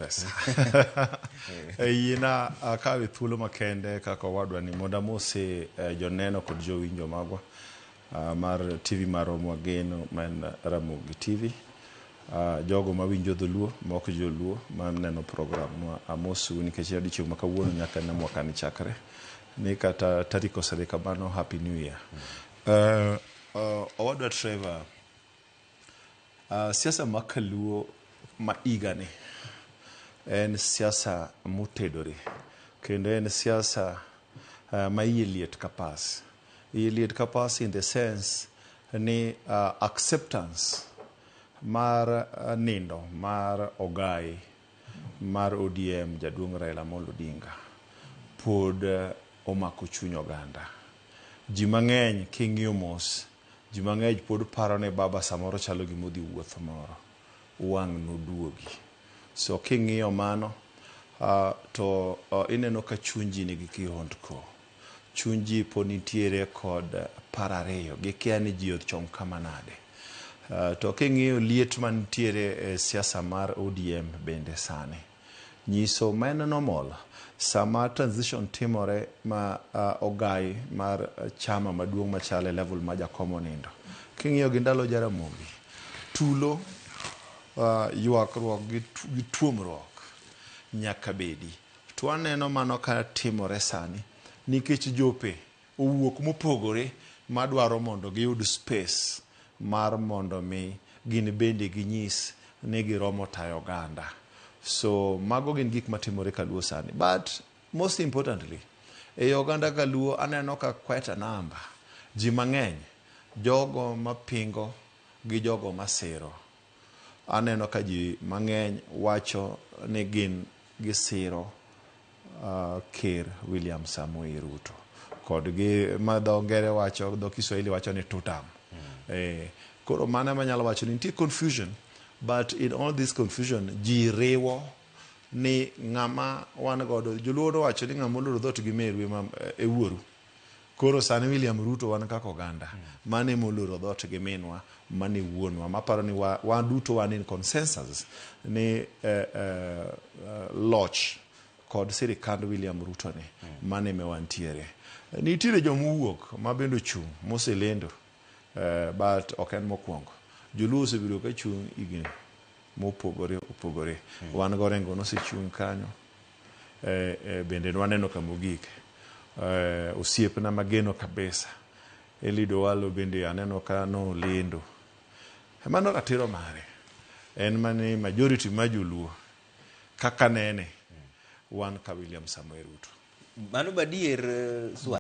Pesa. Yiena akawe thuolo makende kaka owadwa ni mondo amose joneno kod jowinjo magwa mar TV marwa mwageno ma en Ramogi TV. Jogo mawinjo dholuo, ma ok joluo maneno program nwa amosou nikech odiochieng' ma kawuono nyaka ne mwaka ni chakre. Ni kata tarik osedhi kamano, Happy New Year. Owadwa Trevor, siasa ma kaluo ma higani en siasa motedore kendo en siasa ma iye liet ka pas. Iye liet ka pas in the sense ni acceptance mar nindo mar ogai mar ODM jaduong' Raila Amolo Odinga pod omako chuny oganda. Ji mang'eny king'iyo mos, ji mang'eny pod paro ni baba samoro chalo gima odhi wuoth moro, wang' noduogi. So king'iyo mano to ineno ka chuny ji nigi kihondko. Chuny ji pod nitiere kod paro ariyo, gikia ni ji ochom kama nade. To king'iyo liet mantiere e siasa mar ODM bende sani, nyiso ma en normal. Sama transition timore ma ogai mar chama maduong' machalo e level ma Jakom onindo. King'iyo gi ndalo Jaramogi, tulo, ywakruok gi tuomruok nyaka bedi. To waneno mano ka timore sani nikech jope owuok mopogore madwaro mondo giyud space mar mondo mi gin bende ginyis ni giromo tayo oganda. So mago gin gik matimore kaluo sani. But most importantly, ei oganda kaluo aneno ka quite a number, ji mang'eny, jogo mapingo gi jogo masiro. Aneno ka ji mang'eny wacho ni gin gisiro Ker William Samoei Ruto. Kod gi ma dho ngere wacho, dho Kiswahili wacho ni tutam. Koro mano ema anyalo wacho ni nitie confusion, but in all this confusion, ji riwo ni ng'ama wan godo, joluo nowacho ni ng'ama oloro dhoot gi meru ema e wuoru. Koro sani William Ruto wan kaka oganda, mano ema oloro dhoot gi minwa, mano e wuonwa. Maparo ni wan duto wan in consensus ni loch kod sirikand William Ruto ni, mano ema wantiere. Nitiere joma owuok ma bende ochung' moselendo, but ok en mokwongo. Joluo osebedo ka chung' higni mopogore opogore. Wan go Orengo nosechung' kanyo. Bende nwaneno kamogik. Osiepna mageno kabisa, Eliud Owalo bende aneno ka nolendo. Mano ratiro mare. En mani majority ma joluo kaka nene wan ka William Samoei Ruto. Mano badier Swai.